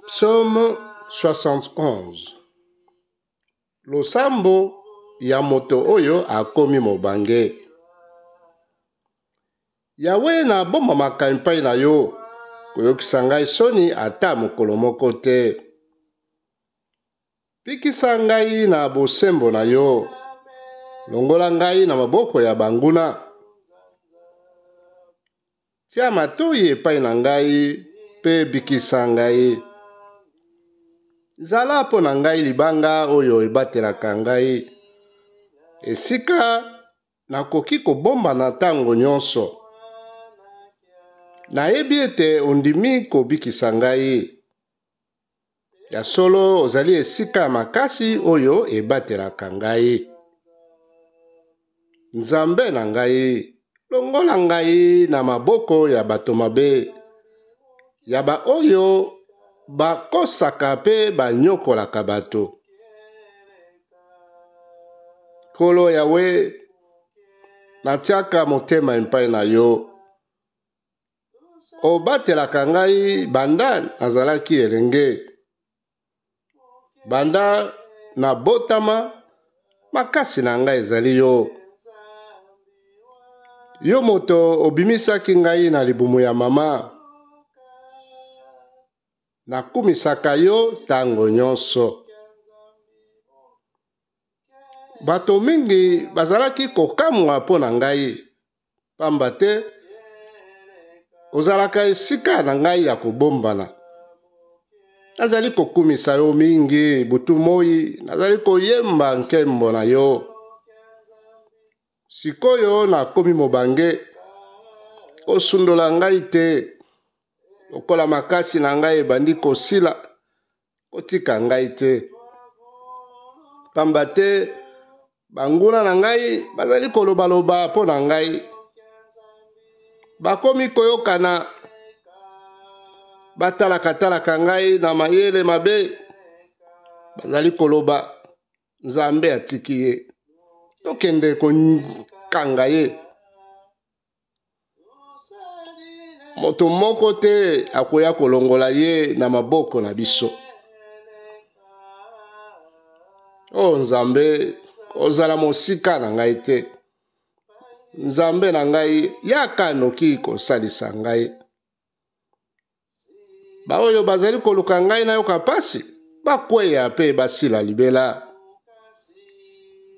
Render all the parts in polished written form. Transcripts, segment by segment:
Psaume 71. Losambo ya moto oyo akomi mobange. Yawe, nabombamaka epai na yo, koyokisa ngai soni ata mokolo moko te. Bikisa ngai na bosembo na yo, longola ngai na maboko ya banguna. Tia matoi epai na ngai mpe bikisa ngai. Zala mpo na ngai libanga oyo ebatelaka ngai, esika nakoki kobombana ntango nyonso. Nayebi ete ondimi kobikisa ngai. Ya solo, ozali esika ya makasi oyo ebatelaka ngai. Nzambe na ngai, longola ngai na maboko ya bato mabe, ya baoyo bakosaka mpe banyokolaka bato. Nkolo Yawe, natiaka motema epai na yo. Obatelaka ngai banda nazalaki elenge. Banda nabotama, makasi na ngai ezali yo. Yo moto obimisaki ngai na libumu ya mama. Nakumisaka yo ntango nyonso. Bato mingi bazalaki kokamwa mpo na ngai, pamba te ozalaka esika na ngai ya kobombana. Nazali kokumisa yo mingi butu moi, nazali koyemba nkembo na yo. Sikoyo nakomi mobange, kosundola ngai te. Lokola makasi na ngai ebandi kosila, kotika ngai te, pamba te banguna na ngai bazali kolobaloba mpo na ngai, bakomi koyokana, batalaka-talaka ngai na mayele mabe, bazali koloba, Nzambe atiki ye, tokende kokanga ye. Moto moko te akoya kolongola ye na maboko na biso. O oh, Nzambe, ozala mosika na ngai te. Nzambe na ngai, yaka noki kosalisa ngai. Baoyo bazali koluka ngai nayoka mpasi, bakweya mpe basila libela.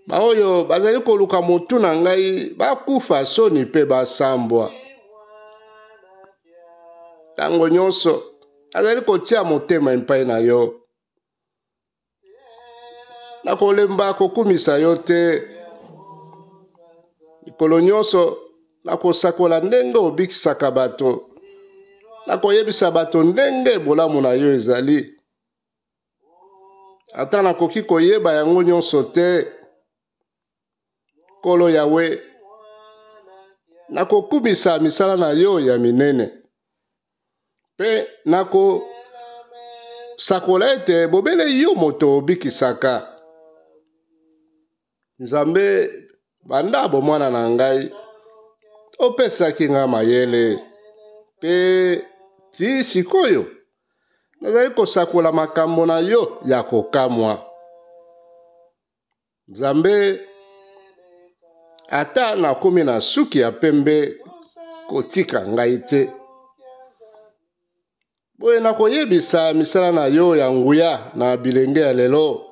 Baoyo bazali koluka motu na ngai bakufa soni mpe basambwa. Ntango nyonso azali kotia motema epai na yo. Nakolemba kokumisa yo te. Mikolo nyonso nakosakola ndenge obikisaka bato, nakoyebisa bato ndenge bolamu na yo ezali. Ata nakoki koyeba yango nyonso te, Nkolo Yawe, nakokumisa misala na yo ya minene mpe nakosakola ete bobele yo moto obikisaka. Nzambe, banda bomwana na ngai opesaki ngai mayele, mpe tii sikoyo nazali kosakola makambo na yo ya kokamwa. Nzambe, ata nakomi na suki ya pembe, kotika ngai te. Boye nakoyebisa misala na yo ya nguya na bilenge ya lelo,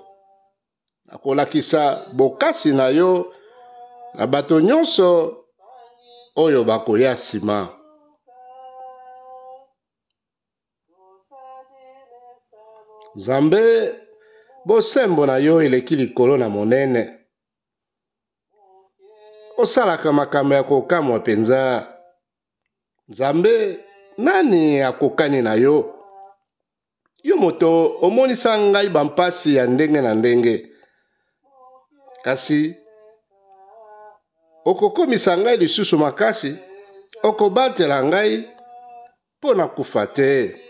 nakolakisa bokasi na yo na bato nyonso oyo bakoya nsima. Nzambe, bosembo na yo eleki likolo na monene. Osalaka makambo ya kokamwa mpenza. Nzambe, nani akokani na yo? Yo moto omonisa ngai bampasi ya ndenge na ndenge, kasi okokomisa ngai lisusu makasi, okobatela ngai mpo na kufa te.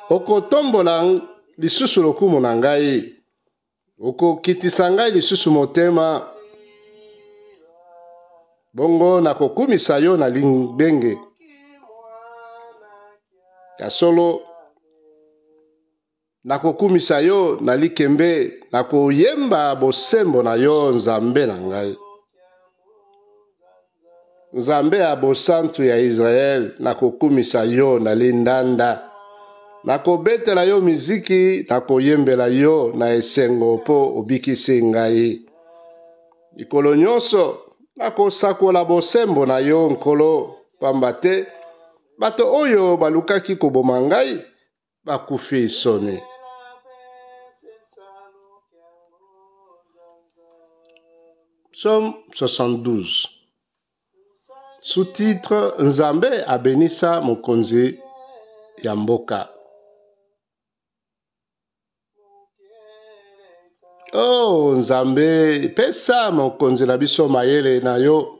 Okotombola lisusu lokumu na ngai. Okokitisa ngai lisusu motema, bongo nakokumisa yo na lingenge. Ya solo, nakokumisa yo na likembe, nakoyemba bosembo na yo, Nzambe na ngai. Nzambe ya bosantu ya Israele, nakokumisa yo na lindanda. Nakobetela yo miziki, nakoyembela yo na esengo mpo obikisi ngai. Mikolo nyonso nakosakola bosembo na yo, Nkolo, pamba te bato oyo balukaki koboma ngai bakufi soni. Psaume 72. Sous-titre Nzambe abenisa mokonzi ya mboka. Oh Nzambe, pesa mokonzi na biso mayele na yo.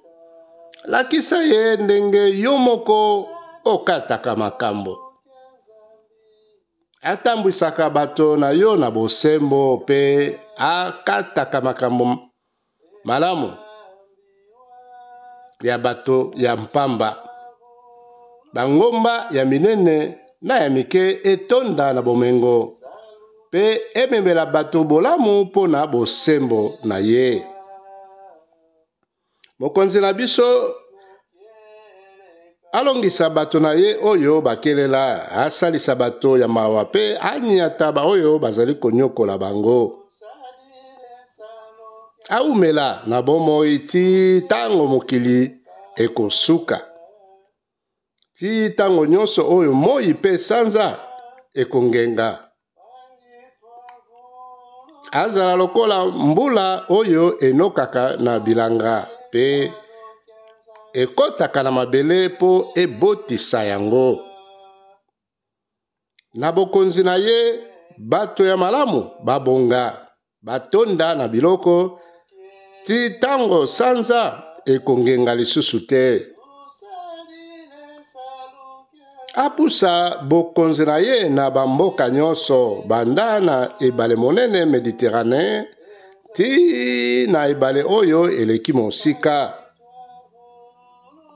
Lakisa ye ndenge yo moko okataka makambo. Atambwisaka bato na yo na bosembo mpe akataka makambo malamu ya bato ya mpamba. Bangomba ya minene na ya mike etonda na bomengo mpe ememela bato bolamu mpo na bosembo na ye. Mokonzi na biso alongisa bato na ye oyo bakelela, asalisa bato ya mawa mpe anyata baoyo bazali konyokola bango. Aumela na bomoi ti ntango mokili ekosuka, ti ntango nyonso oyo moi mpe sanza ekongenga. Azala lokola mbula oyo enokaka na bilanga mpe ekotaka na mabele mpo ebotisa yango. Na bokonzi na ye, bato ya malamu babonga, batonda na biloko ti ntango sanza ekongenga lisusu te. Apusa bokonzi na ye na bamboka nyonso, banda na ebale monene Mediterane ti na ebale oyo eleki mosika,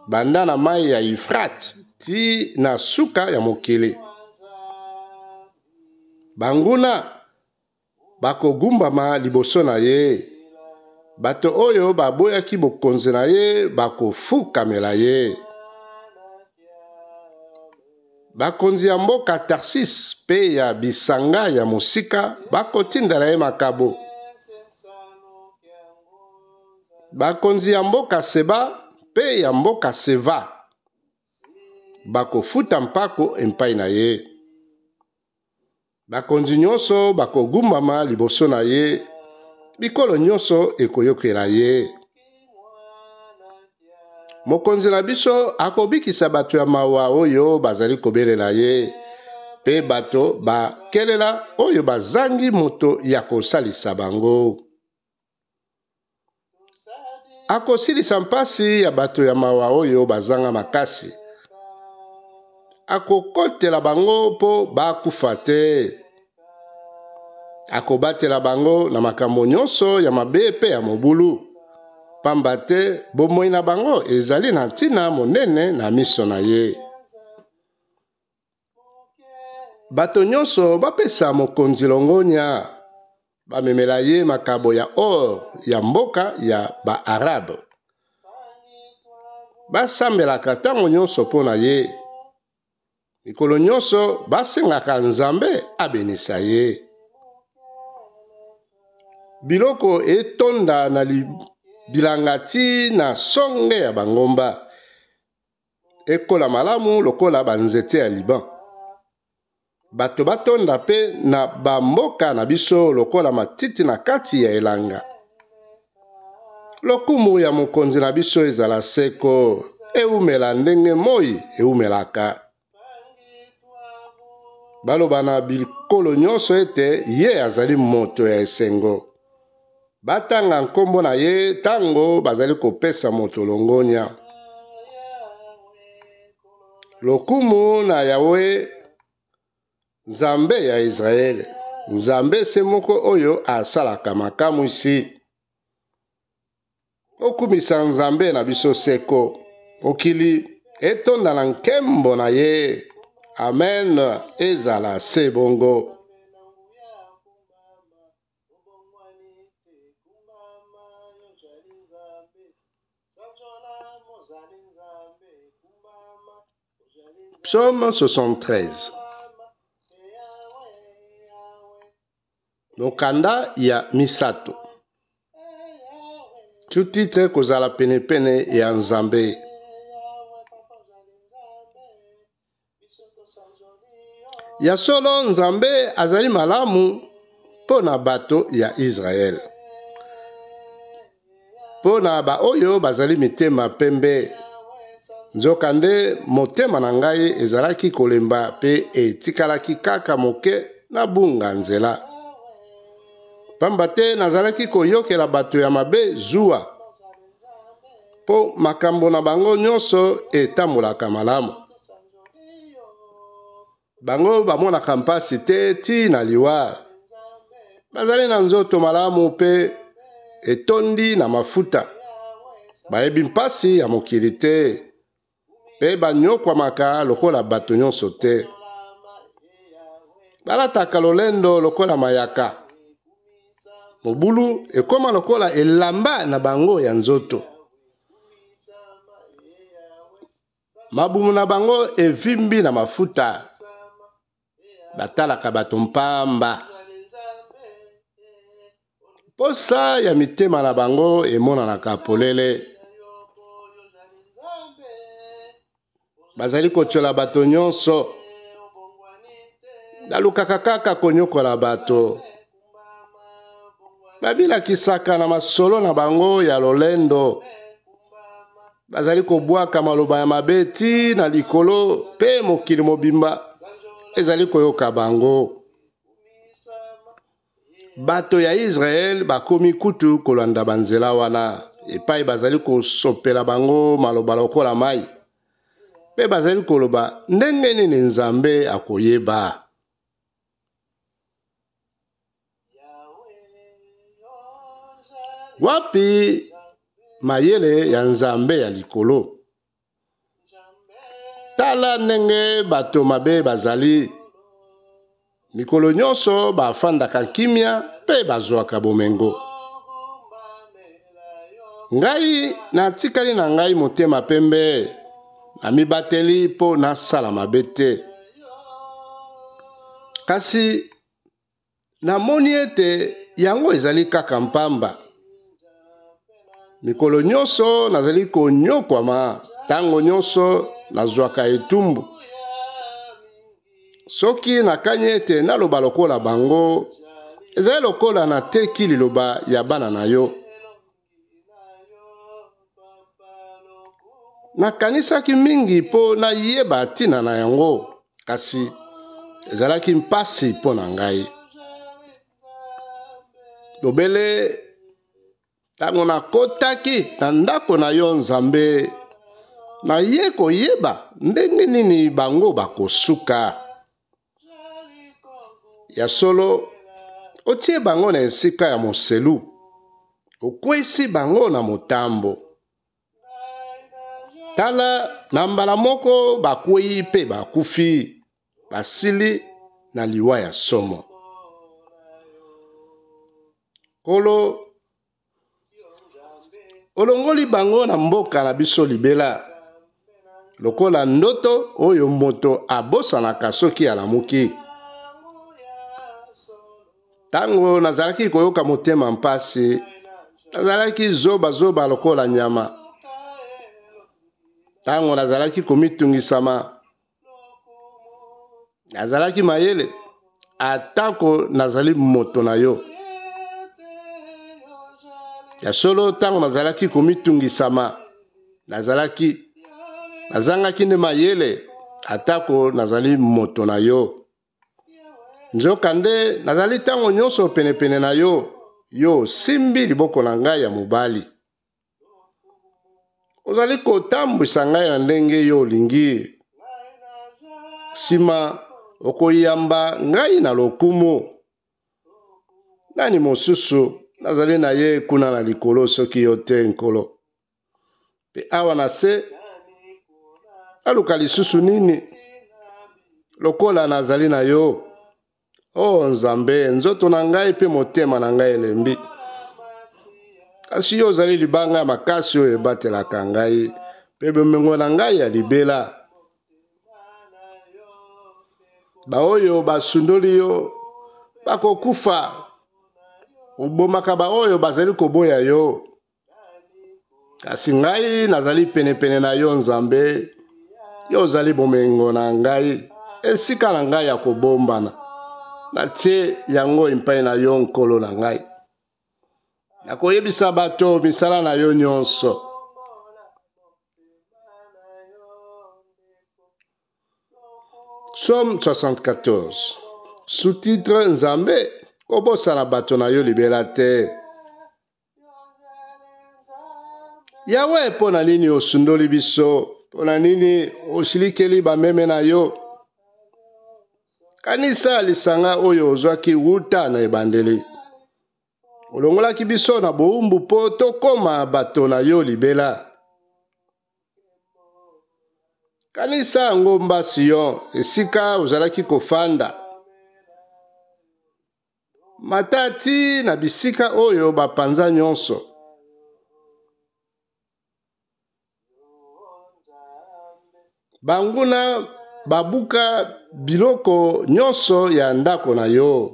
banda na mai ya Euphrate ti na suka ya mokili. Banguna bakogumbama liboso na ye, bato oyo baboyaki bokonzi na ye bakofukamela ye. Bakonzi ya mboka Tarsis mpe ya bisanga ya mosika bakotindela ye makabo. Bakonzi ya mboka Seba mpe ya mboka Seva bakofuta mpako epai na ye. Bakonzi nyonso bakogumbama liboso na ye, bikolo nyonso ekoyokela ye. Mokonzi na biso akobikisa bato ya mawa oyo bazali kobelela ye, mpe bato bakelela oyo bazangi moto ya kosalisa bango. Akosilisa mpasi ya bato ya mawa oyo bazanga makasi. Akokotela bango mpo bakufa te. Akobatela bango na makambo nyonso ya mabe mpe ya mobulu, pamba te bomoi na bango ezali na ntina monene na miso na ye. Bato nyonso bapesa mokonzi longonya, bamemela ye makabo ya or ya mboka ya Baarabe. Basambelaka ntango nyonso mpo na ye. Mikolo nyonso basengaka Nzambe abenisa ye. Biloko etonda na bilanga ti na songe ya bangomba. Ekola malamu lokola banzete ya Liban. Bato batonda mpe na bamboka na biso lokola matiti na kati ya elanga. Lokumu ya mokonzi na biso ezala seko, eumela ndenge moi eumelaka. Baloba na bikolo nyonso ete ye azali moto ya esengo. Batanga nkombo na ye ntango bazali kopesa moto longonya. Lokumu na Yawe, Nzambe ya Israele. Nzambe se moko oyo asalaka makamwisi. Okumisa Nzambe na biso seko. Mokili etonda na nkembo na ye. Amen. Ezala se bongo. Psaume 73. Mokanda ya misato. Sous-titre kozala penepene ya Nzambe. Ya solo Nzambe azali malamu mpo na bato ya Israele, mpo na baoyo bazali mitema pembe. Nzokande motema na ngai ezalaki kolemba mpe etikalaki kaka moke nabunga nzela, pamba te nazalaki koyokela bato ya mabe zuwa, mpo makambo na bango nyonso etambolaka malamu. Bango bamonaka mpasi te tii na liwa. Bazali na nzoto malamu mpe etondi na mafuta. Bayebi mpasi ya mokili te mpe banyokwamaka lokola bato nyonso te. Balataka lolendo lokola mayaka. Mobulu ekoma lokola elamba na bango ya nzoto. Mabumu na bango evimbi na mafuta. Batalaka bato mpamba. Posa ya mitema na bango emonanaka polele. Bazali kotyola bato nyonso. Balukaka kaka konyokola bato. Babilakisaka na masolo na bango ya lolendo. Bazali kobwaka maloba ya mabe ti na likolo, mpe mokili mobimba ezali koyoka bango. Bato ya Israele bakomi kutu kolanda banzela wana, epai bazali kosopela bango maloba lokola mai, mpe bazali koloba ndenge nini Nzambe akoyeba. Wapi mayele ya Nzambe ya likolo? Tala ndenge bato mabe bazali. Mikolo nyonso bafandaka kimia mpe bazwaka bomengo. Ngai natikali na ngai motema pembe, namibateli mpo nasala mabe te. Kasi namoni ete yango ezali kaka mpamba. Mikolo nyonso nazali konyokwama, ntango nyonso nazwaka etumbu. Soki nakani ete naloba lokola bango, ezali lokola nateki liloba ya bana na yo. Nakanisaki mingi mpo nayeba ntina na yango, kasi ezalaki mpasi mpo na ngai. Bobele ntango nakotaki na ndako na yo Nzambe, naye koyeba ndenge nini bango bakosuka. Ya solo, otie bango na esika ya moselu, okweisi bango na motambo. Tala, na mbala moko bakwei mpe bakufi, basili na liwa ya somo. Nkolo, olongoli bango na mboka na biso libela, lokola ndoto oyo moto abosanaka soki alamuki. Ntango nazalaki koyoka motema mpasi, nazalaki zobazoba lokola nyama. Ntango nazalaki komitungisama, nazalaki mayele, atako nazali moto na yo. Ya solo, ntango nazalaki komitungisama, nazangaki nde mayele, atako nazali moto na yo. Nzokande nazali ntango nyonso penepene na yo, yo osimbi liboko na ngai ya mobali. Ozali kotambwisa ngai na ndenge yo olingi. Nsima okoyamba ngai na lokumu. Nani mosusu nazali na ye kuna na likolo soki yo te, Nkolo? Mpe awa na se, naluka lisusu nini lokola nazali na yo? O oh, Nzambe, nzoto na ngai mpe motema na ngai elembi, kasi yo ozali libanga ya makasi oyo ebatelaka ngai mpe bomengo na ngai ya libela. Baoyo basundoli yo bakokufa, obomaka baoyo bazali koboya yo. Kasi ngai nazali penepene na yo, Nzambe. Yo ozali bomengo na ngai, esika na ngai ya kobombana. Natie yango epai na yo, Nkolo na ngai. Nakoyebisa bato misala na yo nyonso. Psaume 74, sous-titre: Nzambe, kobosana bato na yo libela te. Yawe, mpo na nini osundoli biso? Mpo na nini osilikeli bameme na yo? Kanisa lisanga oyo ozwaki wuta na ebandeli. Olongolaki biso na bowumbu mpo tokoma bato na yo libela. Kanisa ngomba Sion, esika ozalaki kofanda. Mata ti na bisika oyo bapanza nyonso. Banguna babuka biloko nyonso ya ndako na yo.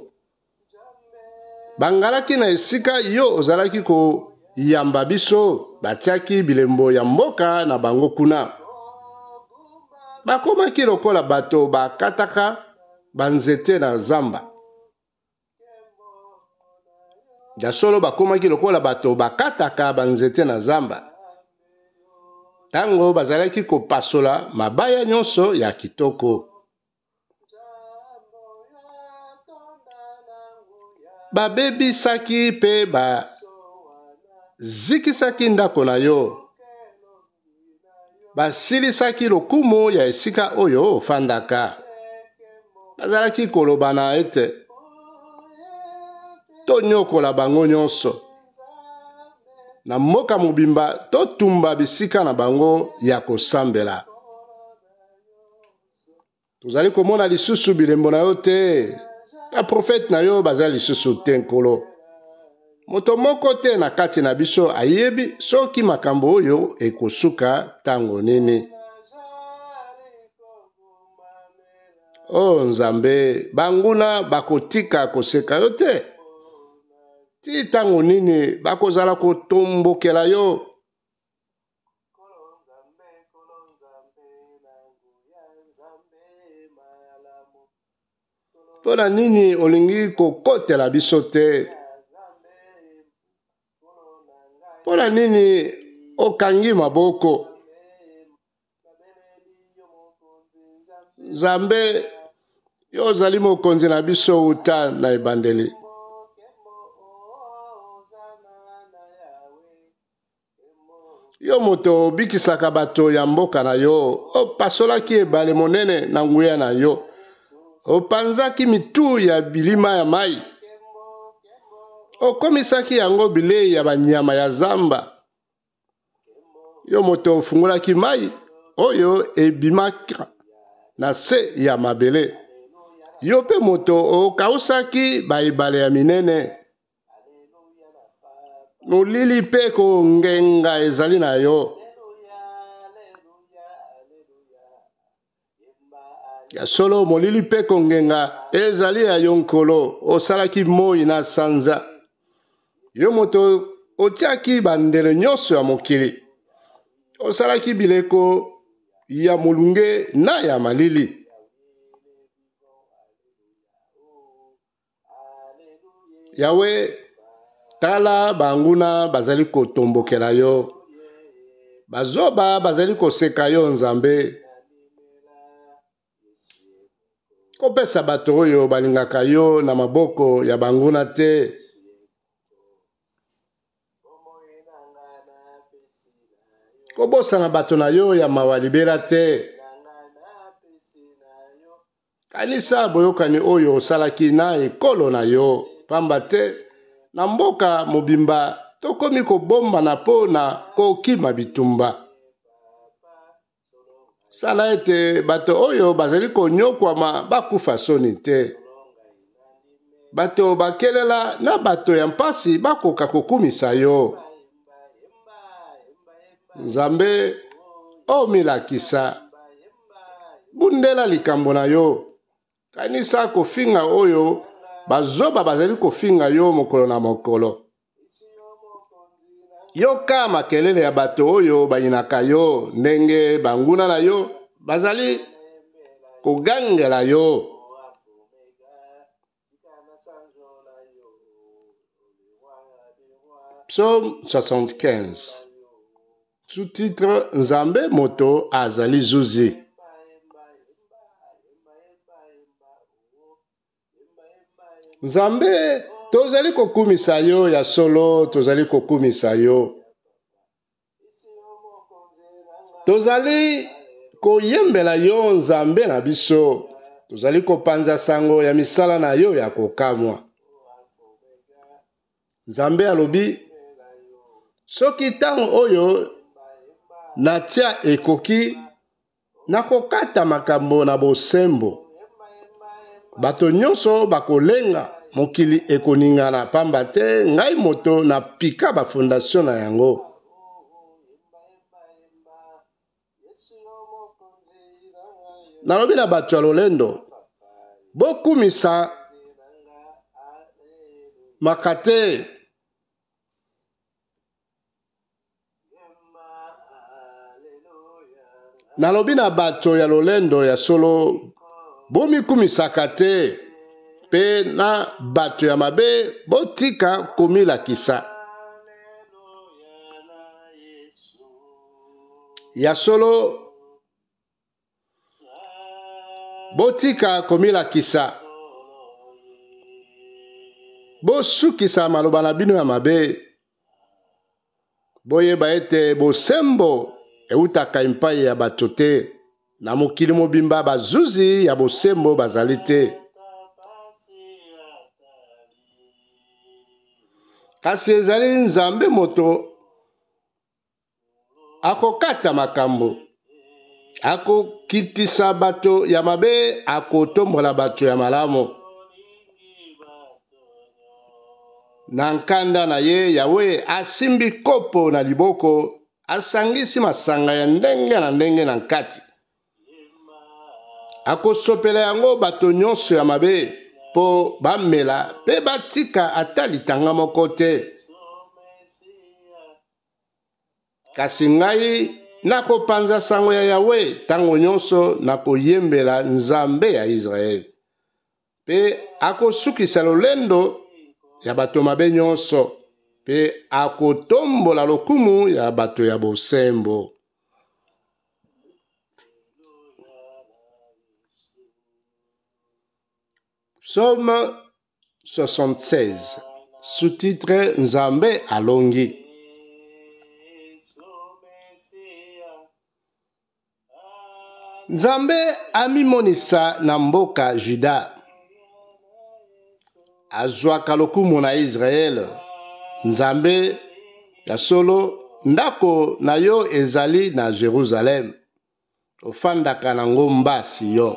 Bangalaki na esika yo ozalaki koyamba biso, batiaki bilembo ya mboka na bango kuna. Bakomaki lokola bato bakataka banzete na zamba. Ya solo, bakomaki lokola bato bakataka banzete na zamba, ntango bazalaki kopasola mabaya nyonso ya kitoko. Babebisaki mpe bazikisaki ndako na yo, basilisaki lokumu ya esika oyo ofandaka. Bazalaki kolobana ete, Tonyokola bango nyonso na mboka mobimba, totumba bisika na bango ya kosambela. Tozali komona lisusu bilembo na yo te, baprofete na yo baza lisusu te, Nkolo. Moto moko te na kati na biso ayebi soki makambo oyo ekosuka ntango nini. O oh, Nzambe, banguna bakotika koseka yo te ti ntango nini? Bakozala kotombokela yo mpo na nini? Olingi kokotela biso te mpo na nini? Okangi maboko. Nzambe, yo ozali mokonzi na biso uta na ebandeli. Yo moto obikisaka bato ya mboka na yo, opasolaki ebale monene na nguya na yo, opanzaki mitu ya bilima ya mai, okomisaki yango bilei ya banyama ya zamba. Yo moto ofungolaki mai oyo ebimaka na se ya mabele, yo mpe moto okausaki baebale ya minene. Molili mpe kongenga ezali na yo. Ya solo, molili mpe kongenga ezali ya yo, Nkolo. Osalaki moi na sanza. Yo moto otiaki bandelo nyonso ya mokili. Osalaki bileko ya molunge na ya malili. Yawe, tala banguna bazali kotombokela yo, bazoba bazali koseka yo. Nzambe, kopesa bato oyo balingaka yo na maboko ya banguna te. Kobosana bato na yo ya mawa libela te. Kanisa boyokani oyo osalaki na ekolo na yo, pamba te Na mboka mobimba tokomi kobombana mpo na kokima bitumba. Sala ete bato oyo bazali konyokwama bakufa soni te. Bato bakelela na bato ya mpasi bakoka kokumisa yo. Nzambe, omilakisa. Bundela likambo na yo. Kanisa kofinga oyo bazoba bazali kofinga yo mokolo na mokolo. Yoka makelele ya bato oyo bayinaka yo, ndenge banguna na yo bazali kogangela yo. Psaume 75 Sous-titre Nzambe moto azali zuzi. Nzambe, tozali kokumisa yo, ya solo tozali kokumisa yo. Tozali koyembela yo Nzambe na biso, tozali kopanza sango ya misala na yo ya kokamwa. Nzambe alobi, soki ntango oyo natia ekoki, Nakokata makambo na bosembo. Bato nyonso bakolenga, mokili ekoningana, pamba te ngai moto napika bafondasio na yango. Nalobi na bato ya lolendo, bokumisa maka te. Nalobi na bato ya lolendo ya solo, bomikumisaka te, mpe na bato ya mabe, botika komilakisa. Ya solo, Botika komilakisa. Bosukisa maloba na bino ya mabe. Boyeba ete bosembo eutaka epai ya bato te. Na mokili mobimba bazuzi ya bosembo bazali te. Kasi ezali Nzambe moto Akokata makambo, akokitisa bato ya mabe, akotombola bato ya malamu. Na nkanda na ye, Yawe asimbi kopo na liboko, asangisi masanga ya ndenge na ndenge na nkati. Akosopela yango bato nyonso ya mabe mpo bamela mpe batika ata litanga moko te. Kasi ngai nakopanza sango ya Yawe ntango nyonso, nakoyembela Nzambe ya Israele, mpe akosukisa lolendo ya bato mabe nyonso, mpe akotombola lokumu ya bato ya bosembo. Psaume 76 Sous-titre Nzambe alongi. Nzambe amimonisa na mboka Juda. Azwaka lokumu na Israele. Nzambe ya solo, ndako na yo ezali na Jerusalem. Ofandaka na ngomba Sion.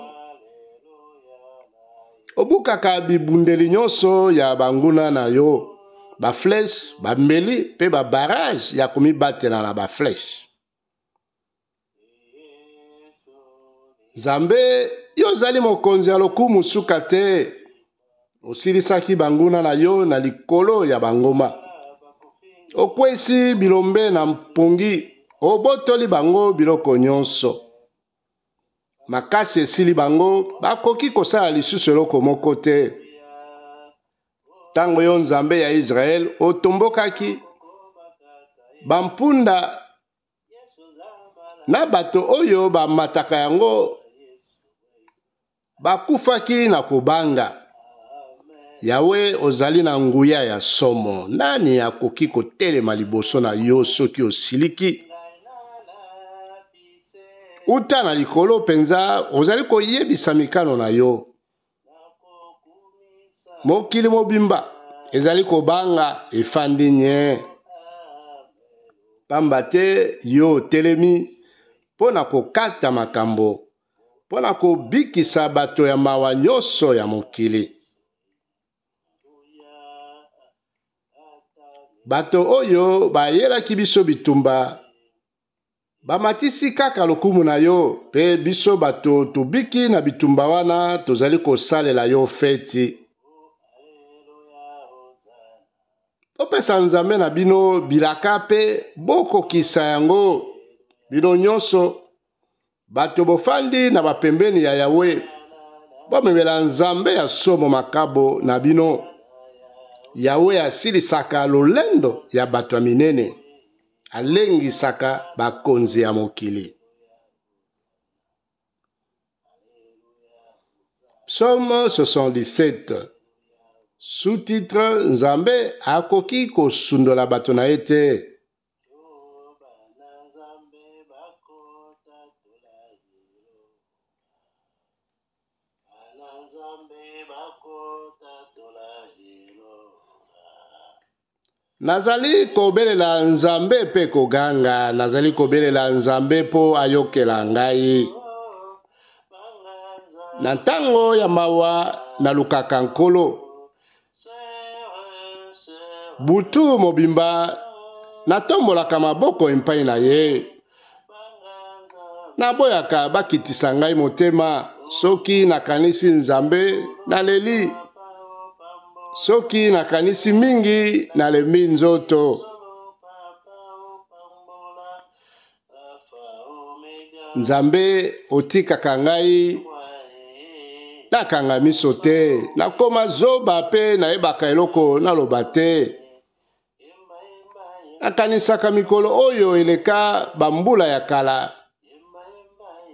Obukaka bibundeli nyonso ya banguna na yo, bafleshe, bambeli mpe babarage ya komibatela na bafleshe. Nzambe, yo ozali mokonzi ya lokumu suka te. Osilisaki banguna na yo na likolo ya bangoma. Okweisi bilombe na mpongi, obotoli bango biloko nyonso. Makasi esili bango, bakoki kosala lisusu eloko moko te. Ntango yo Nzambe ya Israele otombokaki, bampunda na bato oyo bamataka yango bakufaki na kobanga. Yawe, ozali na nguya ya somo. Nani akoki kotelema liboso na yo soki osiliki? Uta na likolo mpenza ozali koyebisa mikano na yo. Mokili mobimba Ezali kobanga, efandi nye. Pamba te yo otelemi mpo na kokata makambo, mpo na kobikisa bato ya mawa nyonso ya mokili. Bato oyo bayelaki biso bitumba bamatisi kaka lokumu na yo, mpe biso bato tobiki na bitumba wana tozali kosalela yo feti. Bopesa Nzambe na bino bilaka mpe bokokisa yango, bino nyonso bato bofandi na bapembeni ya Yawe. Bomemela Nzambe ya somo makabo na bino. Yawe asilisaka lolendo ya bato ya minene, alengisaka bakonzi ya mokili. Psaume 77 sous-titre Nzambe akoki kosundola bato na ye te. Nazali kobelela Nzambe mpe koganga, nazali kobelela Nzambe mpo ayokela ngai. Na ntango ya mawa nalukaka Nkolo. Butu mobimba natombolaka maboko epai na ye. Naboyaka bakitisa ngai motema. Soki nakanisi Nzambe, naleli. Soki nakanisi mingi, nalembi nzoto. Nzambe, otikaka ngai nakanga miso te, nakoma zoba mpe nayebaka eloko naloba te. Nakanisaka mikolo oyo eleka, bambula ya kala.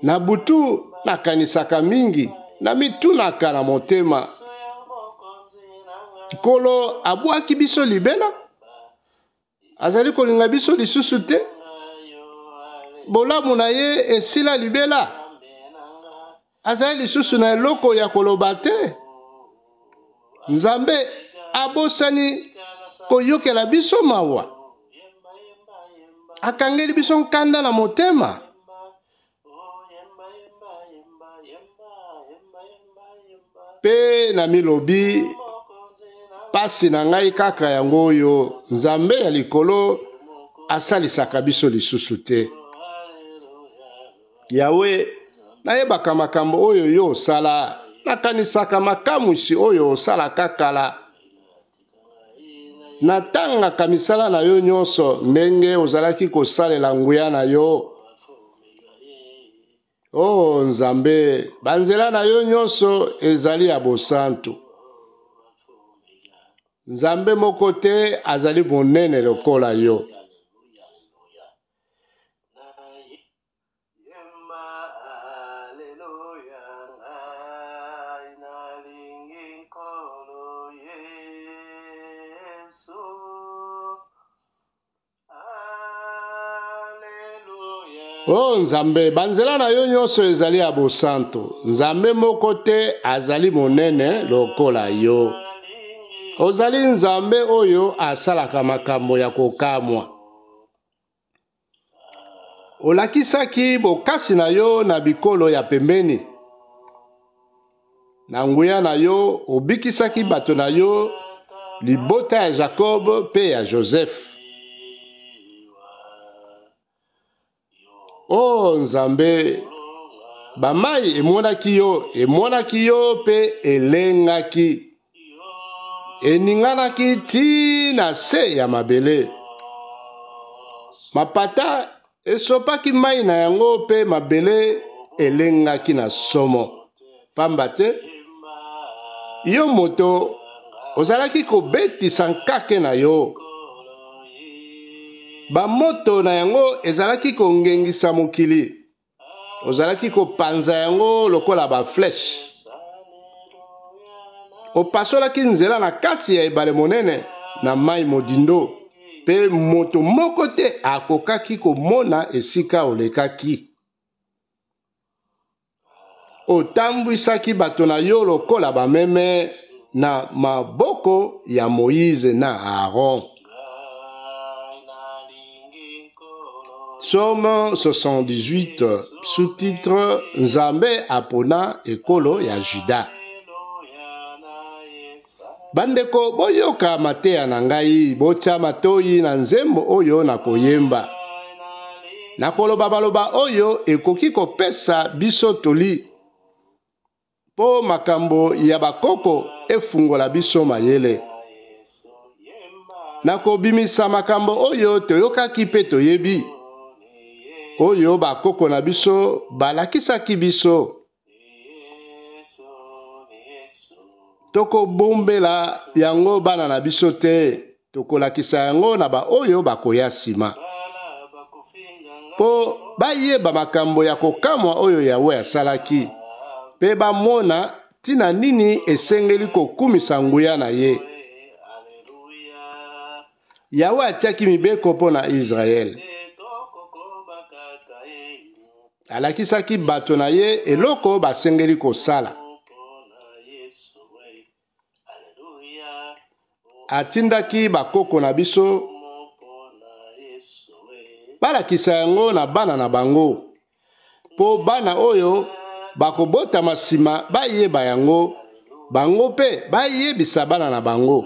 Na butu nakanisaka mingi, namitunaka na motema, Nkolo abwaki biso libela? Azali kolinga biso lisusu te? Bolamu na ye esila libela? Azali lisusu na eloko ya koloba te? Nzambe abosani koyokela biso mawa? Akangeli biso nkanda na motema? Mpe namilobi, pasi na ngai kaka yango oyo, Nzambe ya likolo asalisaka biso lisusu te. Yawe, nayebaka makambo oyo yo osala, nakanisaka makamwisi oyo osalaka kala. Natangaka misala na yo nyonso, ndenge ozalaki kosalela nguya na yo. O Nzambe, banzela na yo nyonso ezali ya bosantu. Nzambe moko te azali monene lokola yo. Yemba aleluya, ngai nalingi Nkolo Yesu. Aleluya. O Nzambe, banzela na yo nyonso ezali ya bosantu. Nzambe moko te azali monene lokola yo. Ozali Nzambe oyo asalaka makambo ya kokamwa. Olakisaki bokasi na yo na bikolo ya pembeni. Na nguya na yo obikisaki bato na yo, libota ya Jakob mpe ya Joseph. O Nzambe, bamai emonaki yo, emonaki yo mpe elengaki, eninganaki ti na se ya mabele. Mapata esopaki mai na yango mpe mabele elengaki na somo, pamba te yo moto ozalaki kobetisa nkake na yo. Bamoto na yango ezalaki kongengisa mokili, ozalaki kopanza yango lokola bafleshe. Opasolaki nzela na kati ya ebale monene na mai modindo, mpe moto moko te akokaki komona esika olekaki. Otambwisaki bato na yo lokola bameme. na maboko ya Moize na Aaron. Psaume 78, sous-titre Nzambe apona ekolo ya Juda. Bandeko, boyoka mateya na ngai, botya matoi na nzembo oyo nakoyemba. Nakoloba maloba oyo ekoki kopesa biso toli mpo makambo ya bakoko efungola biso mayele. Nakobimisa makambo oyo toyokaki mpe toyebi, oyo bakoko na biso balakisaki biso. Tokobombela yango bana na biso te, tokolakisa yango na baoyo bakoya nsima, mpo bayeba makambo ya kokamwa oyo Yawe asalaki, mpe bamona ntina nini esengeli kokumisa nguya na ye. Yawe atiaki mibeko mpo na Israele, alakisaki bato na ye eloko basengeli kosala. Atindaki bakoko na biso balakisa yango na bana na bango, mpo bana oyo bakobotama nsima bayeba yango, bango mpe bayebisa bana na bango.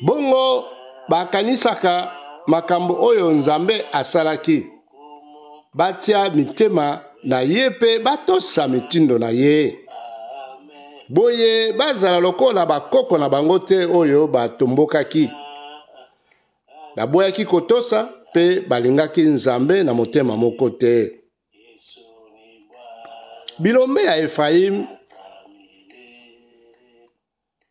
Bongo bakanisaka makambo oyo Nzambe asalaki, batia mitema na ye mpe batosa mitindo na ye. Boye bazala lokola bakoko na bango te oyo batombokaki, baboyaki kotosa mpe balingaki Nzambe na motema moko te. Bilombe ya Efraime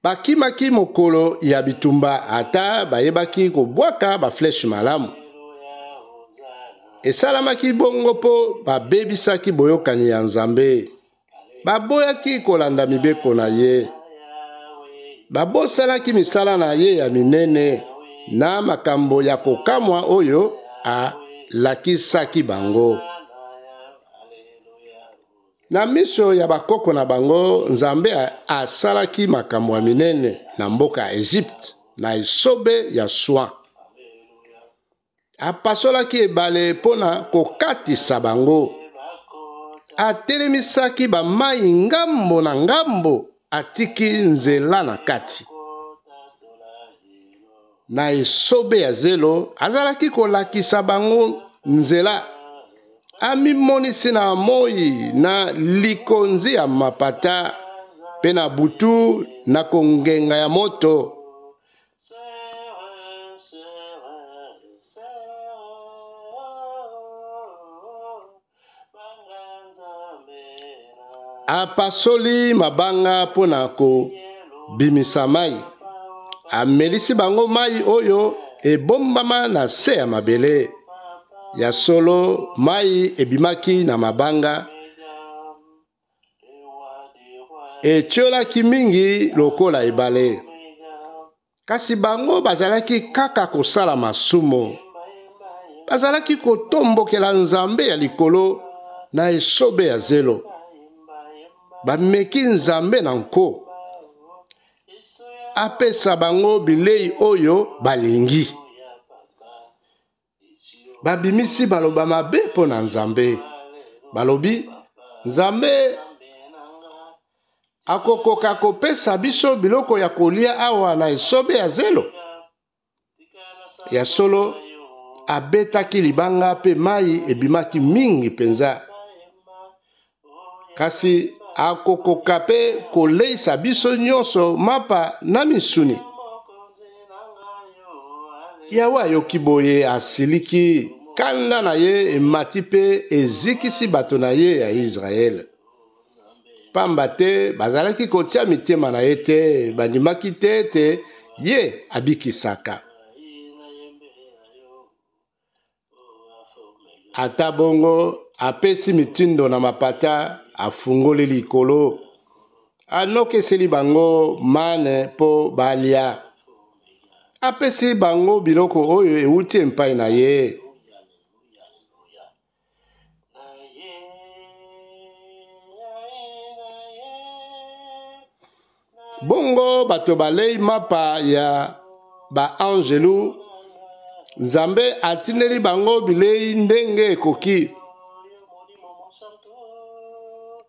bakimaki mokolo ya bitumba, ata bayebaki kobwaka bafleshe malamu. Esalamaki bongo mpo babebisaki boyokani ya Nzambe, baboyaki kolanda mibeko na ye, babosanaki misala na ye ya minene na makambo ya kokamwa oyo alakisaki bango. Na miso ya bakoko na bango, Nzambe asalaki makambo ya minene na mboka ya Egypte, na esobe ya Swa. Apasolaki ebale mpo na kokatisa bango. Atelemisaki bamai ngambo na ngambo, atiki nzela na kati. Na esobe ya zelo, azalaki kolakisa bango nzela. Amimonisi na moi na likonzi ya mapata, mpe na butu na kongenga ya moto. Apasoli mabanga mpo na kobimisa mai, amelisi bango mai oyo ebombama na se ya mabele. Ya solo, mai ebimaki na mabanga, etiolaki mingi lokola ebale. Kasi bango bazalaki kaka kosala masumu, bazalaki kotombokela Nzambe ya likolo na esobe ya zelo. Bameki Nzambe na nko apesa bango bilei oyo balingi. Babimisi baloba mabe mpo na Nzambe, balobi, Nzambe akokoka kopesa biso biloko ya kolia awa na esobe ya zelo? Ya solo, abetaki libanga mpe mai ebimaki mingi mpenza. Kasi akokoka mpe koleisa biso nyonso mapa na misuni? Yawe ayoki boye, asiliki, kanda na ye emati mpe ezikisi bato na ye ya Israele. Pamba te bazalaki kotia mitema na ye te, bandimaki te ete ye abikisaka. Ata bongo, apesi mitindo na mapata, afungoli likolo, anokiseli bango mane mpo balia, apesi bango biloko oyo euti epai na ye. Bongo bato balei mapa ya baanzelu. Nzambe atindeli bango bilei ndenge ekoki.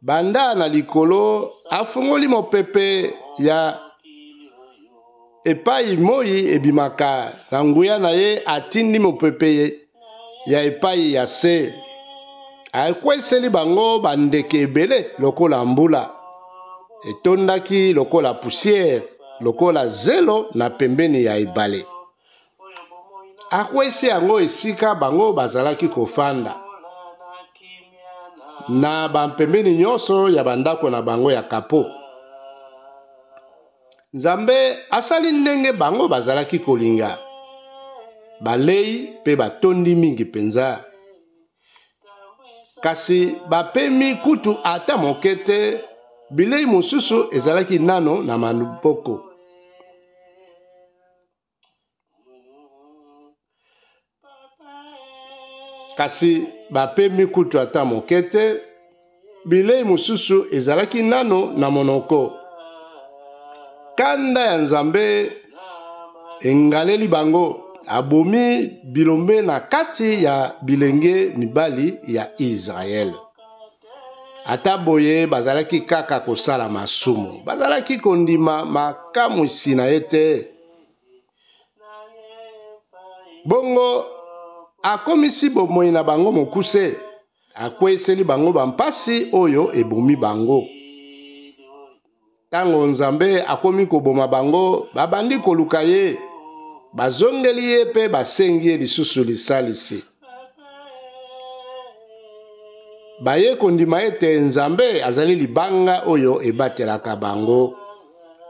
Banda na likolo afungoli mopepe ya epai moi ebimaka. Na nguya na ye atindi mopepe ya epai ya se. Akweiseli bango bandeke ebele lokola mbula, etondaki lokola poussière, lokola zelo na pembeni ya ebale. Akweisi yango esika bango bazalaki kofanda, na bampembeni nyonso ya bandako na bango ya kapo. Nzambe asali ndenge bango bazalaki kolinga. Balei mpe batondi mingi mpenza. Kasi bapemi kutu ata moke te, bilei mosusu ezalaki nano na maboko. Kasi bapemi kutu ata moke te, bilei mosusu ezalaki nano na monoko. Kanda ya Nzambe engaleli bango, abomi bilombe na kati ya bilenge mibali ya Israele. Ata boye bazalaki kaka kosala masumu, bazalaki kondima makamwisi na ye te. Bongo akomisi bomoi na bango mokuse, akweiseli bango bampasi oyo ebomi bango. Ntango Nzambe akomi koboma bango, babandi koluka ye, bazongeli ye mpe basengi ye lisusu lisalisi. Baye kondima ete Nzambe azali libanga oyo ebatelaka bango.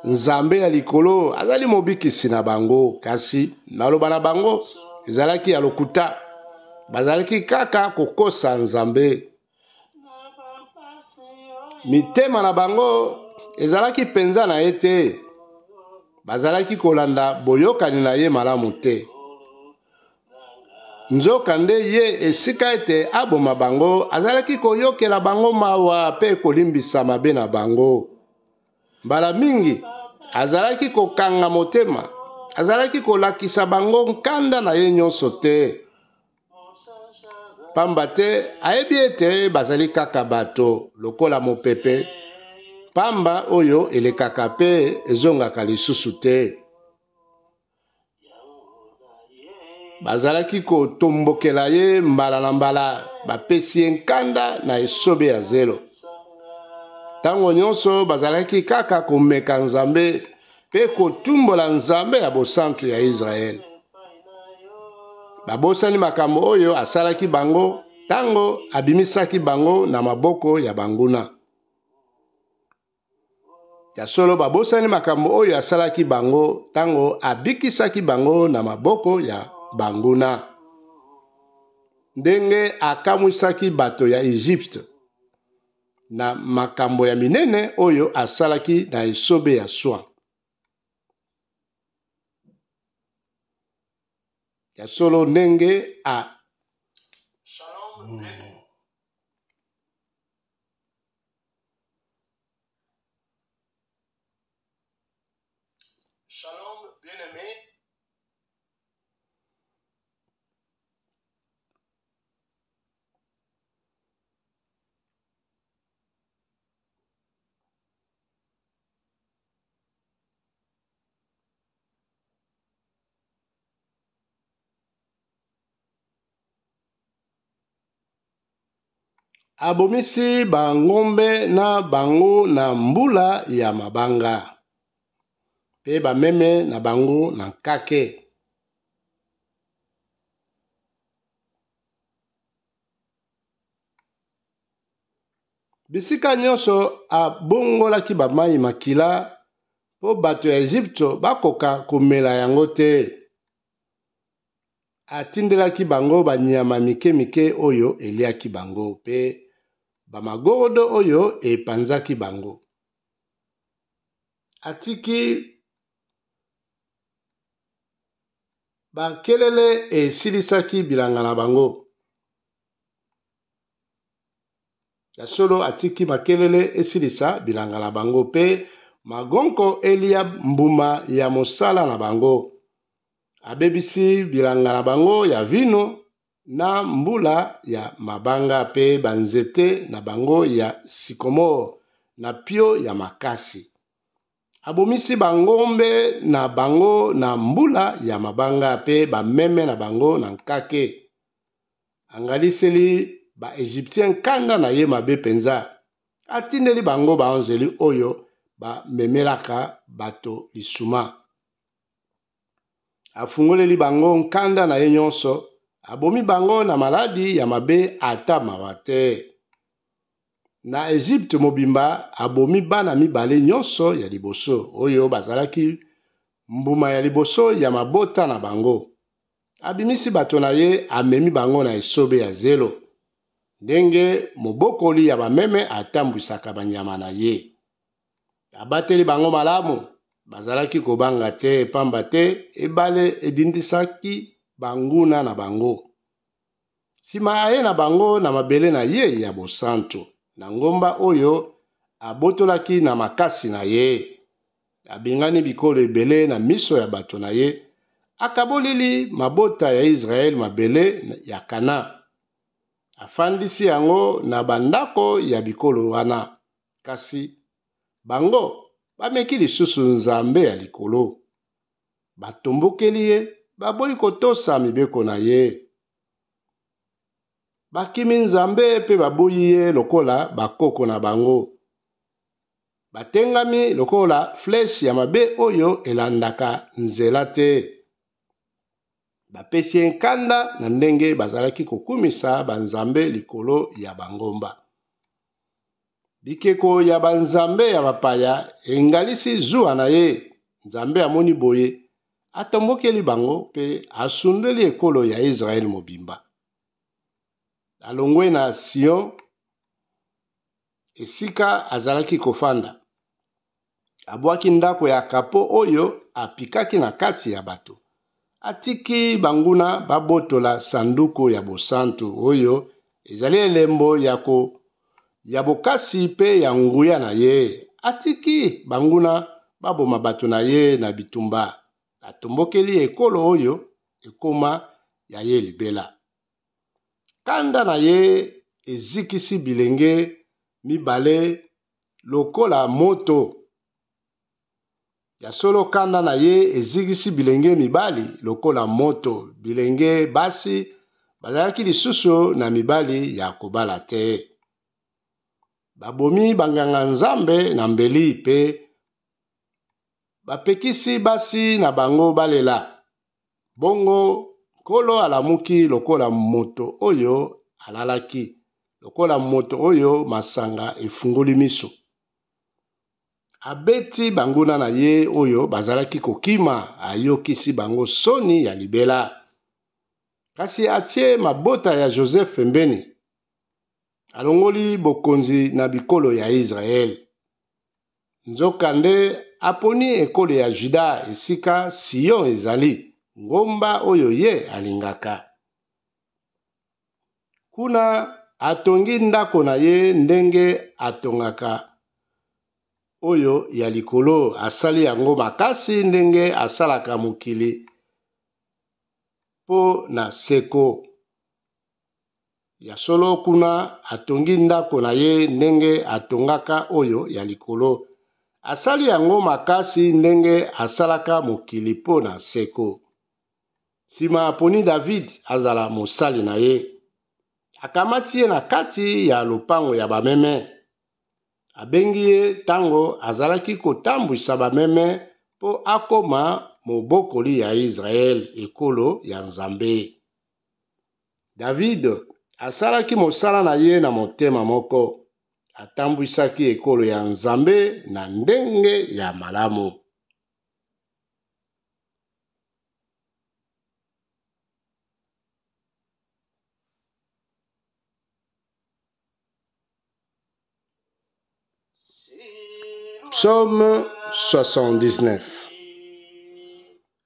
Nzambe ya likolo azali mobikisi na bango. Kasi maloba na bango ezalaki ya lokuta, bazalaki kaka kokosa Nzambe. Mitema na bango ezalaki mpenza na ye te, bazalaki kolanda boyokani na ye malamu te. Nzokande ye, esika ete aboma bango, azalaki koyokela bango mawa mpe kolimbisa mabe na bango. Mbala mingi azalaki kokanga motema, azalaki kolakisa bango nkanda na ye nyonso te, pamba te ayebi ete bazali kaka bato lokola mopepe pamba oyo elekaka mpe ezongaka lisusu te. Bazalaki kotombokela ye mbala na mbala, bapesi ye nkanda na esobe ya zelo. Ntango nyonso bazalaki kaka komeka Nzambe mpe kotumbola Nzambe ya bosantu ya Israele. Babosani makambo oyo asalaki bango ntango abimisaki bango na maboko ya banguna. Ya solo, babosani makambo oyo asalaki bango ntango abikisaki bango na maboko ya banguna, ndenge akamwisaki bato ya Egypte na makambo ya minene oyo asalaki na esobe ya Swa. Ya solo, ndenge a Shalom, bien-aimé. Abomisi bangombe na bango na mbula ya mabanga, mpe bameme na bango na nkake. Bisika nyonso abongolaki bamai makila mpo bato ya Ezipito bakoka komela yango te. Atindelaki bango banyama mike-mike oyo eliaki bango mpe bamagorodo oyo epanzaki bango. Atiki bakelele esilisaki bilanga na bango. Ya solo, atiki makelele esilisa bilanga na bango mpe magonko elia mbuma ya mosala na bango. Abebisi bilanga na bango ya vino na mbula ya mabanga mpe banzete na bango ya sikomore na pio ya makasi. Abomisi bangombe na bango na mbula ya mabanga mpe bameme na bango na nkake. Angaliseli ba-Egyptien nkanda na ye mabe mpenza. Atindeli bango baanzelu oyo bamemelaka bato lisuma. Afungoleli bango nkanda na ye nyonso, abomi bango na maladi ya mabe ata mawa te. Na Egypte mobimba abomi bana mibale nyonso ya liboso oyo bazalaki mbuma ya liboso ya mabota na bango. Abimisi bato na ye, amemi bango na esobe ya zelo, ndenge mobokoli ya bameme atambwisaka banyama na ye. Abateli bango malamu, bazalaki kobanga te, pamba te ebale edindisaki banguna na bango. Sima aye na bango na mabele na ye ya bosantu, na ngomba oyo abotolaki na makasi na ye. Abengani bikolo ebele na miso ya bato na ye, akaboleli mabota ya Israele mabele ya Kana. Afandisi yango na bandako ya bikolo wana. Kasi bango bameki lisusu Nzambe ya likolo. Batombokeli ye, baboyi kotosa mibeko na ye. Bakimi Nzambe mpe baboyi ye lokola bakoko na bango. Batengami lokola fleshe ya mabe oyo elandaka nzela te. Bapesi ye nkanda na ndenge bazalaki kokumisa banzambe likolo ya bangomba. Bikeko ya banzambe ya bapaya engalisi zuwa na ye. Nzambe amoni boye, atombokeli bango mpe asundoli ekolo ya Israele mobimba. Alongwe na Sion, esika azalaki kofanda. Abwaki ndako ya kapo oyo apikaki na kati ya bato. Atiki banguna babotola sanduku ya bosantu oyo ezali elembo ya ko ya bokasi mpe ya nguya na ye. Atiki banguna baboma bato na ye na bitumba. Atombokeli ekolo oyo ekoma ya ye libela. Kanda na ye ezikisi bilenge mibale lokola moto. Ya solo, kanda na ye ezikisi bilenge mibali lokola moto. Bilenge basi bazalaki lisusu na mibali ya kobala te. Babomi banganga Nzambe na mbeli mpe bapekisi basi na bango balela. Bongo Nkolo alamuki lokola moto oyo alalaki, lokola moto oyo masanga efungoli miso. Abeti banguna na ye oyo bazalaki kokima, ayokisi bango soni ya libela. Kasi atie mabota ya Joseph pembeni, alongoli bokonzi na bikolo ya Israele. Nzokande aponi ekolo ya Juda, esika Sion ezali, ngomba oyo ye alingaka. Kuna atongi ndako na ye ndenge atongaka oyo ya likolo, asali yango makasi ndenge asalaka mokili mpo na seko. Ya solo, kuna atongi ndako na ye ndenge atongaka oyo ya likolo, asali yango makasi ndenge asalaka mokili mpo na seko. Sima aponi David azala mosali na ye. Akamati ye na kati ya lopango ya bameme. Abengi ye ntango azalaki kotambwisa bameme mpo akoma mobokoli ya Israele, ekolo ya Nzambe. David asalaki mosala na ye na motema moko. Atambwisaki ekolo ya Nzambe na ndenge ya malamu. Psaume 79.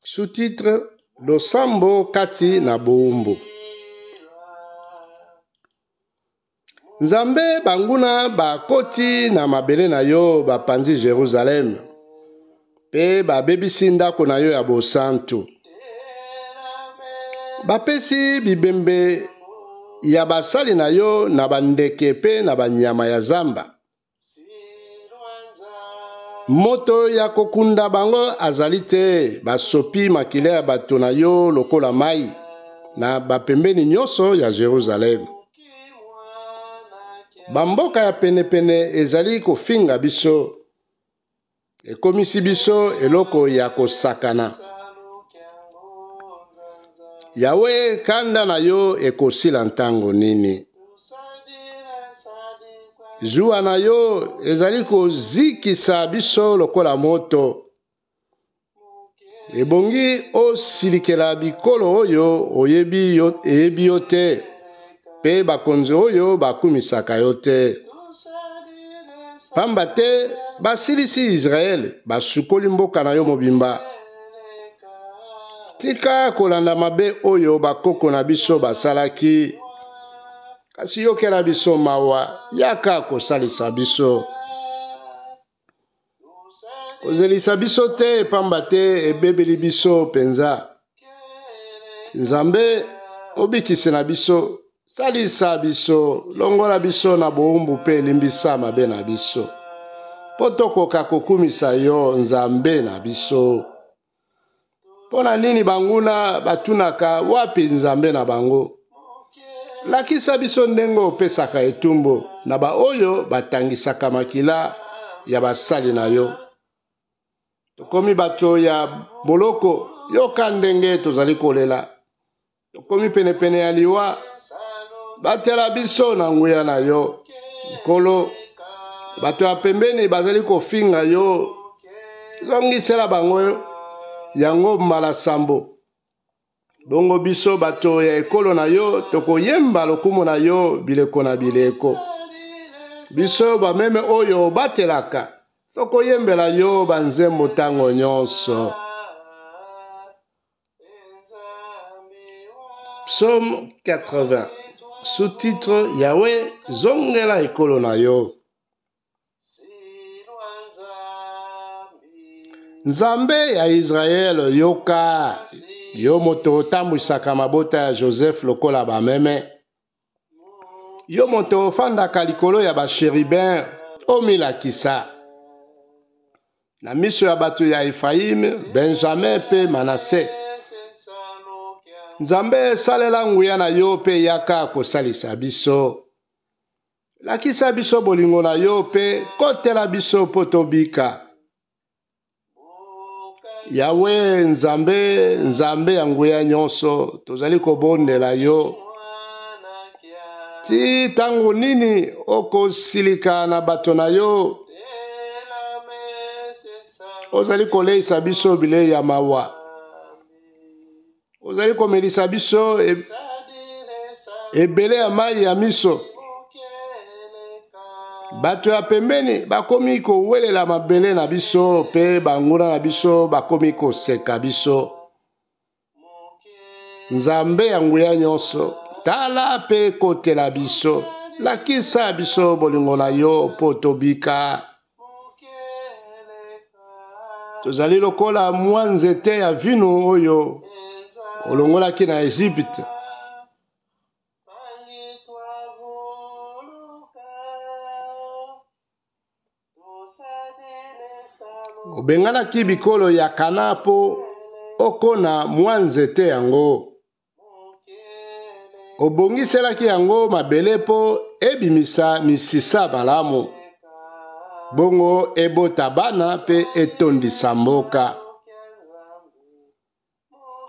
Sous-titre Losambo kati na boumbu. Nzambe, banguna bakoti na mabele na yo, bapanzi Jerusalem mpe babebisi ndako na yo ya bosantu. Bapesi bibembe ya basali na yo na bandeke mpe na banyama ya zamba. Moto ya kokunda bango azali te. Basopi makila ya bato na yo lokola mai na bapembeni nyonso ya Jerusalem. Bamboka ya penepene ezali kofinga biso, ekomisi biso eloko ya kosakana. Yawe, kanda na yo ekosila ntango nini? Zuwa na yo ezali kozikisa biso lokola moto. Ebongi osilikela bikolo oyo oyebi yo, eyebi yo te mpe bakonzi oyo bakumisaka yo te. Pamba te basilisi Israele, basukoli mboka na yo mobimba. Tika kolanda mabe oyo bakoko na biso basalaki, kasi yokela biso mawa, yaka kosalisa biso. Kozelisa biso te, pamba te ebebeli biso mpenza. Nzambe, obikisi na biso, salisa biso, longola biso na bowumbu mpe limbisa mabe na biso, mpo tokoka kokumisa yo, Nzambe na biso. Mpo na nini banguna batunaka wapi Nzambe na bango? Lakisa biso ndenge opesaka etumbu na baoyo batangisaka makila ya basali na yo. Tokomi bato ya boloko, yoka ndenge tozali kolela. Tokomi penepene ya liwa, batela biso na nguya na yo. Nkolo, bato ya pembeni bazali kofinga yo, zongisela bango yango mbala sambo. Bongo biso bato ya ekolo na yo tokoyemba lokumu na yo bileko na bileko. Biso bameme oyo obatelaka tokoyembela yo banzembo ntango nyonso. Psaume 80, sous-titre Yahweh, zongela ekolo na yo. Nzambe ya Israele, yoka, yo moto otambwisaka mabota ya Joseph lokola bameme, yo moto ofandaka likolo ya basheriben, omilakisa na miso ya bato ya Efraime, Benjamin mpe Manase. Nzambe, salela nguya na yo mpe yaka kosalisa biso. Lakisa biso bolingo na yo mpe kotela biso mpo tobika. Yawe Nzambe, Nzambe ya nguya nyonso, tozali kobondela yo. Ti ntango nini okosilika na bato na yo? Ozali koleisa biso bilei ya mawa, ozali komelisa biso ebele ya mai ya miso. Bato ya pembeni bakomi kowelela mabele na biso, mpe banguna na biso bakomi koseka biso. Nzambe ya nguya nyonso, tala mpe kotela biso, lakisa biso bolingo na yo mpo tobika. Tozali lokola mwa nzete ya vino oyo olongolaki na Egypte. Obenganaki bikolo ya Kana mpo okona mwa nzete yango. Obongiselaki yango mabele mpo ebimisa misisa malamu, bongo ebota bana mpe etondisa mboka.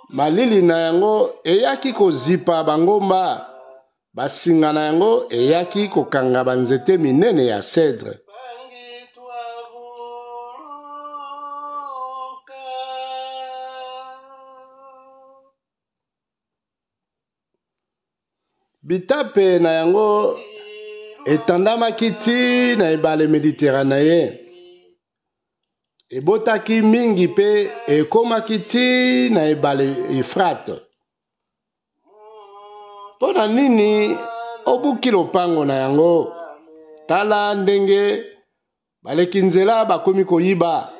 Malili na yango eyaki kozipa bangomba, basinga na yango eyaki kokanga banzete minene ya cèdre. Bitape na yango etandamaki ti na ebale Mediterranee. Ebotaki mingi mpe ekomaki ti na ebale Efrate. Mpo na nini Obuki lopango na yango. Tala ndenge baleki nzela bakomi koyiba.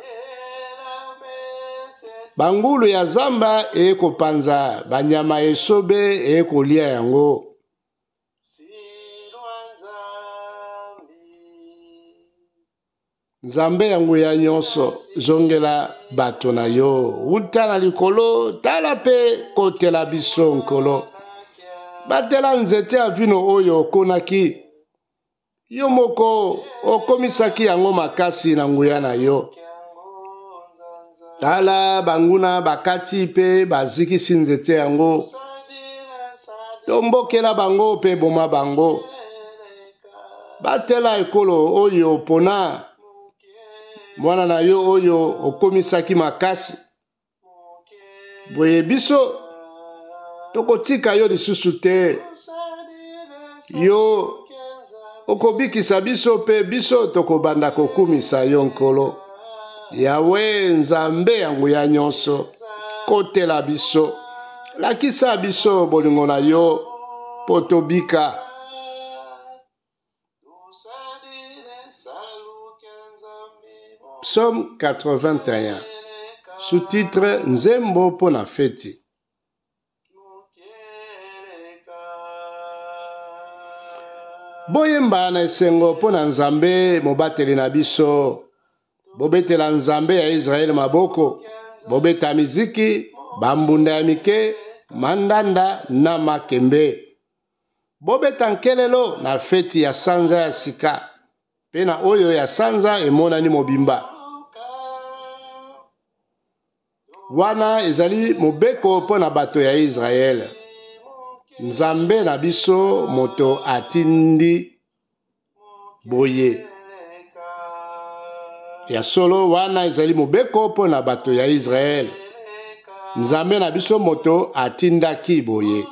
Bangulu ya zamba eye kopanza, banyama ya esobe eye kolia yango. Nzambe ya nguya nyonso, zongela bato na yo wuta na likolo, tala mpe kotela biso Nkolo. Batela nzete ya vino oyo okonaki, yo moko okomisaki yango makasi na nguya na yo. Tala banguna bakati mpe bazikisi nzete yango. Tombokela bango mpe boma bango. Batela ekolo oyo opona, mwana na yo oyo okomisaki makasi. Boye biso tokotika yo lisusu te. Yo okobikisa biso mpe biso tokobanda kokumisa yo Nkolo. Yawe Nzambe ya nguya nyonso, kotela biso, lakisa biso bolingo na yo mpo tobika. Psaume 81, sous-titre Nzembo mpo na feti. Boyemba na esengo mpo na Nzambe mobateli na biso. Bobetela Nzambe ya Israele maboko, bobeta miziki, bambunda ya mike, mandanda na makembe. Bobeta nkelelo na feti ya sanza ya sika mpe na oyo ya sanza emonani mobimba. Wana ezali mobeko mpo na bato ya Israele. Nzambe na biso moto atindi boye. Ya solo, wana ezali mobeko mpo na bato ya Israele. Nzambe na biso moto atindaki boye.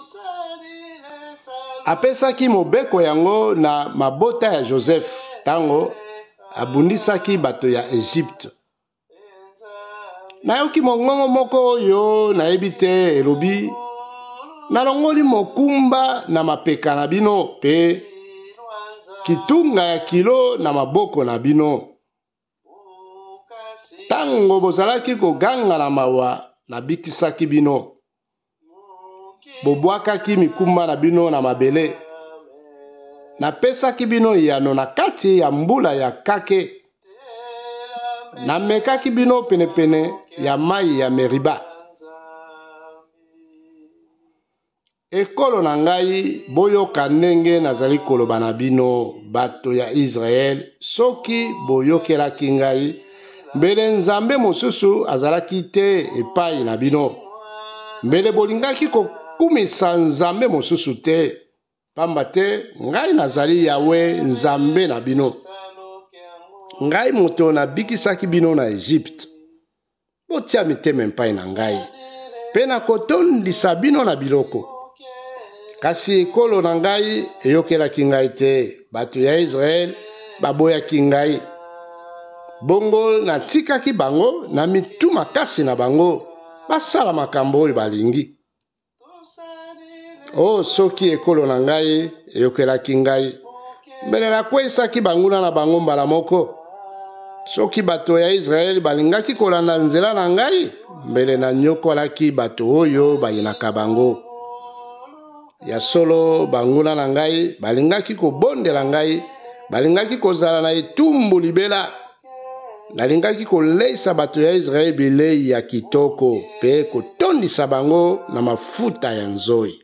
Apesaki mobeko yango na mabota ya Joseph ntango abundisaki bato ya Egypte. Nayoki mongongo moko oyo nayebi te elobi, nalongoli mokumba na mapeka na bino mpe kitunga ya kilo na maboko na bino. Ntango bozalaki koganga na mawa, nabikisaki bino. Bobwakaki mikumba na bino na mabele. Napesaki bino eyano na kati ya mbula ya kake. Namekaki bino penepene ya mai ya Meriba. Ekolo na ngai, boyoka ndenge nazali koloba na bino, bato ya Israele. Soki boyokelaki ngai, mbele nzambe mosusu azalaki te epai na bino. Mbele bolingaki kokumisa nzambe mosusu te, pamba te ngai nazali Yawe Nzambe na bino. Ngai moto nabikisaki bino na Egypte. Botia mitema epai na ngai, mpe nakotondisa bino na biloko. Kasi ekolo na ngai eyokelaki ngai te, bato ya Israele baboyaki ngai. Bongo natikaki bango na mitu makasi na bango, basala makambo oyo balingi. O soki ekolo na ngai eyokelaki ngai, mbele nakweisaki banguna na bango mbala moko. Soki bato ya Israele balingaki kolanda nzela na ngai, mbele nanyokolaki bato oyo bayinaka bango. Ya solo, banguna na ngai balingaki kobondela ngai, balingaki kozala na etumbu libela. Nalingaki koleisa bato ya Israele bilei ya kitoko mpe kotondisa bango na mafuta ya nzoi.